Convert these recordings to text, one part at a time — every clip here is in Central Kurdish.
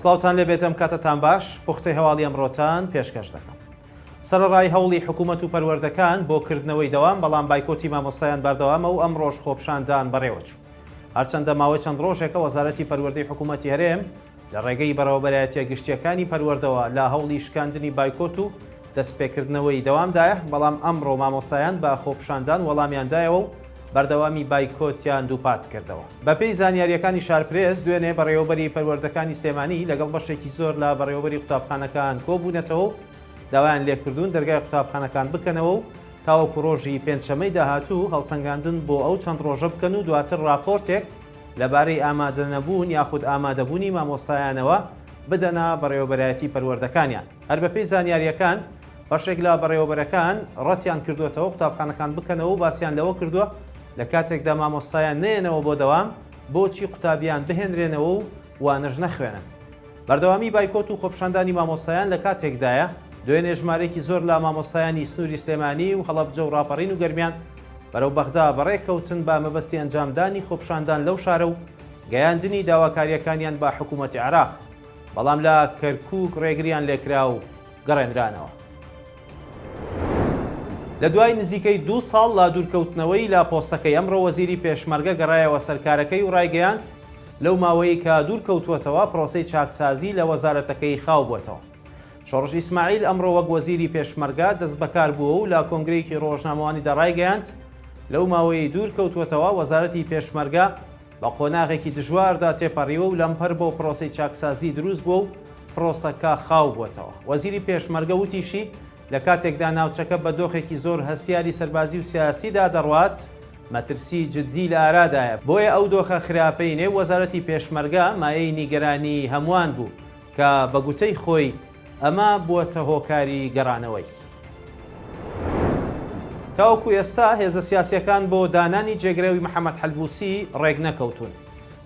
سڵاوتان لێبێت ئەم کاتەتان باش پوختەی هەواڵی ئەمڕۆتان پێشکەش دەکەم. سەرەڕای هەوڵی حکوومەت و پەروەردەکان بۆ کردنەوەی دەوام بەڵام بایکۆتی مامۆستایان بەردەوامە و ئەمڕۆش خۆپشاندان بەڕێوەچوو. هەرچەندە ماوەی چەند ڕۆژێکە وەزارەتی پەروەردەی حکوومەتی هەرێم لە ڕێگەی بەڕێوەبەرایەتییە گشتییەکانی پەروەردەوە لە هەوڵی شکاندنی بایکۆت و دەستپێکردنەوەی دەوامدایە، بەڵام ئەمڕۆ مامۆستایان بە خۆپیشاندان وەڵامیان دایەوە و بەردەوامی بایکۆتیان دووپاتکردەوە. بەپێی زانیارییەکانی شارپرێس، دوێنێ بەڕێوەبەری پەروەردەکانی سلێمانی لەگەڵ بەشێکی زۆر لە بەڕێوەبەری قوتابخانەکان کۆبوونەتەوە و داوایان لێکردوون دەرگای قوتابخانەکان بکەنەوە و تاوەکو ڕۆژی پێنجشەممەی داهاتوو هەڵسەنگاندن بۆ ئەو چەند ڕۆژە بکەن و دواتر ڕاپۆرتێک لەبارەی ئامادەنەبوون یاخود ئامادەبوونی مامۆستایانەوە بدەنە بەڕێوەبەرایەتی پەروەردەکانیان. هەر بەپێی زانیارییەکان، بەشێک لە بەڕێوەبەرەکان ڕەتیان کردووەتەوە قوتابخانەکان بکەنەوە و باسیان لەوە کردووە لە کاتێکدا مامۆستایان نەیەنەوە بۆ دەوام بۆچی قوتابیان بهێنرێنەوە و وانەش نەخوێنن. بەردەوامی بایکۆت و خۆپیشاندانی مامۆستایان لە کاتێکدایە، دوێنێ ژمارەیەکی زۆر لە مامۆستایانی سنووری سلێمانی و هەڵەبجە و ڕاپەڕین و گەرمیان بەرەو بەغدا بەڕێکەوتن بە مەبەستی ئەنجامدانی خۆپیشاندان لەو شارە و گەیاندنی داواکارییەکانیان بە حکوومەتی عێراق، بەڵام لە کەرکووک ڕێگریان لێکرا و گەڕێنرانەوە. لە دوای نزیکەی دوو ساڵ لە دوورکەوتنەوەی لە پۆستەکەی، ئەمڕۆ وەزیری پێشمەرگە گەڕایەوە سەر کارەکەی و ڕایگەیاند، لەو ماوەیەی کە دوورکەوتووەتەوە پرۆسەی چاکسازی لە وەزارەتەکەی خاو بووەتەوە. شۆڕش ئیسماعیل ئەمڕۆ وەک وەزیری پێشمەرگە دەستبەکار بووە و لە کۆنگرەیەکی ڕۆژنامەوانیدا ڕایگەیاند، لەو ماوەیەی دوورکەوتووەتەوە وەزارەتی پێشمەرگە بە قۆناغێکی دژواردا تێپەڕیوە و لەمپەر بۆ پرۆسەی چاکسازی دروست بووە و پرۆسەکە خاو بووەتەوە. وەزیری پێشمەرگە وتیشی، لە کاتێکدا ناوچەکە بە دۆخێکی زۆر هەستیاری سەربازی و سیاسیدا دەڕوات، مەترسی جددی لە ئارادایە، بۆیە ئەو دۆخە خراپەی نێو وەزارەتی پێشمەرگە مایەی نیگەرانیی هەمووان بوو کە بە گوتەی خۆی ئەمە بووەتە هۆکاری گەڕانەوەی. تاوەکو ئێستا هێزە سیاسییەکان بۆ دانانی جێگرەوی محەمەد حەلبوسی ڕێکنەکەوتوون.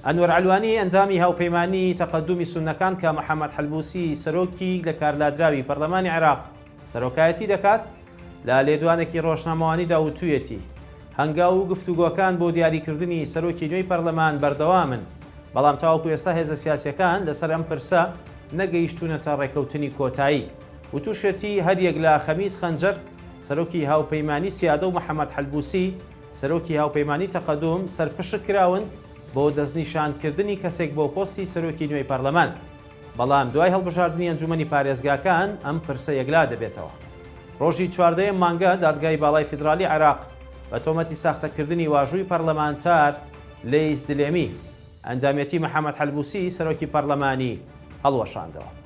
ئەنوەر عەلوانی ئەندامی هاوپەیمانیی تەقەدومی سوننەکان کە محەمەد حەلبوسی سەرۆکی لەکارلادراوی پەرلەمانی عێراق سەرۆکایەتی دەکات، لە لێدوانێکی ڕۆژنامەوانیدا وتویەتی، هەنگاو و گفتوگۆکان بۆ دیاریکردنی سەرۆکی نوێی پەرلەمان بەردەوامن، بەڵام تاوەکو ئێستا هێزە سیاسییەکان لەسەر ئەم پرسە نەگەیشتوونەتە ڕێککەوتنی کۆتایی. وتوشێتی، هەریەک لە خەمیس خەنجەر، سەرۆکی هاوپەیمانی سیادە و محەمەد حەلبوسی، سەرۆکی هاوپەیمانی تەقەدوم سەرپشک کراون بۆ دەستنیشانکردنی کەسێک بۆ پۆستی سەرۆکی نوێی پەرلەمان. بەڵام دوای هەڵبژاردنی ئەنجومەنی پارێزگاکان ئەم پرسە یەکلا دەبێتەوە. ڕۆژی 14 ی ئەم مانگە دادگای باڵای فیدرالی عێراق بە تۆمەتی ساختەکردنی واژووی پەرلەمانتار لەیس دلێمی، ئەندامێتی محەمەد حەلبوسی سەرۆکی پەرلەمانی هەڵوەشاندەوە.